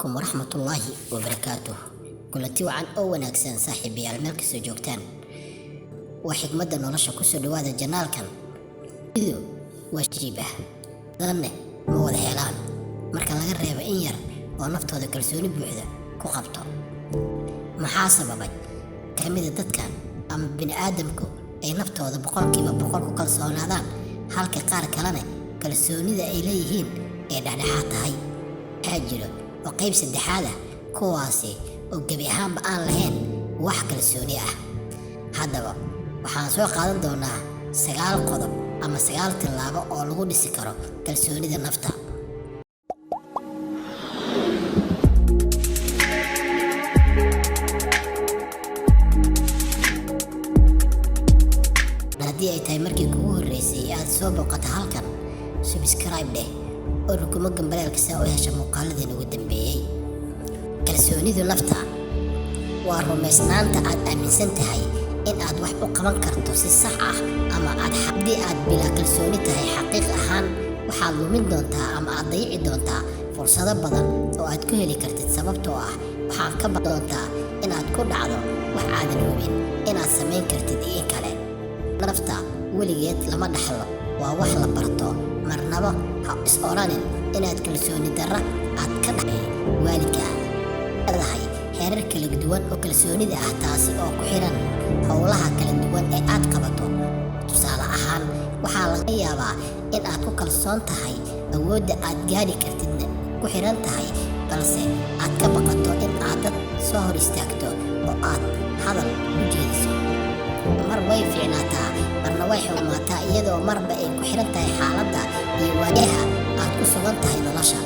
Calaykum waraxmatullaahi wabarakaatuh. Kulanti wacan oo wanaagsan, saaxiibayaal, meel kastoo joogtaan. Waa xigmadda nolosha. Kusoo dhawaada channelkan. Idu waa jiib ah badanne ma wada helaan, marka laga reebo in yar oo naftooda kalsooni buuxda ku qabto. Maxaa sababay kamida dadkan ama bini'aadamku ay naftooda 100% ku kalsoonaadaan, halka qaar kalena kalsoonida ay leeyihiin ay dhexdhexaad tahay? Waxaa jiro oo qayb saddexaad ah, kuwaasi oo gebi ahaanba aan lahayn wax kalsooni ah. Haddaba waxaan soo qaadan doonaa 9 qodob ama 9 tillaabo oo lagu dhisi karo kalsoonida nafta. Haddii ay tahay markii kugu horreysay aad soo booqato halkan, subscribe dheh oo rukumo gambaleelka si aa u hesha muuqaaladeen ugu dambeeyey. Kalsoonidu nafta waa rumaysnaanta aad aaminsan tahay in aad wax u qaban karto si sax ah ama aad. Haddii aad bilaa kalsooni tahay, xaqiiq ahaan waxaad lumin doontaa ama aad dayici doontaa fursado badan oo aad ku heli kartid, sababtoo ah waxaad ka baqi doontaa inaad ku dhacdo wax aadan hubin inaad samayn kartid iyo in kale. Nafta weligeed lama dhaxlo, waa wax la barto. Marnaba ha is odhanin inaad kalsooni darra aad ka dhaxlay waalidka. Leedahay heerar kala duwan oo kalsoonida ah, taasi oo ku xiran howlaha kala duwan ee aad qabato. Tusaale ahaan, waxaa laga yaabaa in aad ku kalsoon tahay awoodda aad gaari kartidna ku xiran tahay, balse aad ka baqato in aad dad soo hor istaagto oo aad hadal u jeediso. Mar way fiicnaataa, marna way xumaataa, iyadoo marba ay ku xiran tahay xaaladda iyo waayaha aad ku sugan tahay nolosha.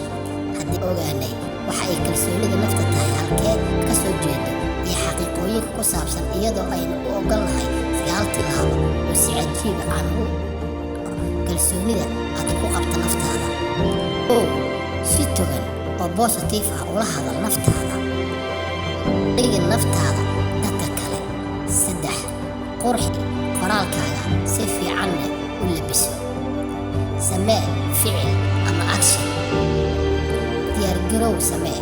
Haddii ogaanay waxa ay kalsoonida nafta tahay, halkee ka soo jeedo iyo xaqiiqooyinka ku saabsan, iyadoo aynu u ogolnahay 9 tillaabo oo si cajiiba aan u kalsoonida aad ku qabto naftaada. 1, si togan oo positive ah ula hadal naftaada. Dhigin naftaada dadka kale. 3, qurxi qoraalkaaga, si fiicanna u labiso. Samee ficil ama action. Diyaargarow samee.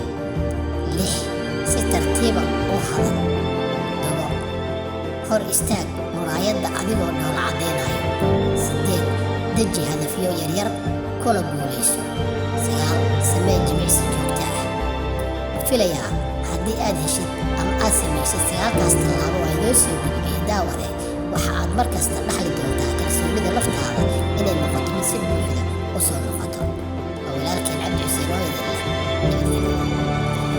6, si tartiiba u hadal. 7, hor istaag muraayadda adigoo dhoola caddaynayo. 8, deji hadafyo yaryar kuna guulayso. 9, samee jimicsi joogto ah. Filayaa haddii aad heshid ama aad samaysid sagaalkaas tallaabo oo inoo soo gudbiyey, daawade, waxa aad mar kasta dhaxli doontaa kalsoonida naftaada inay noqoto mid si buuxda u soo noqoto. Waa walaalkeen Cabdi Xuseen oo idin leh.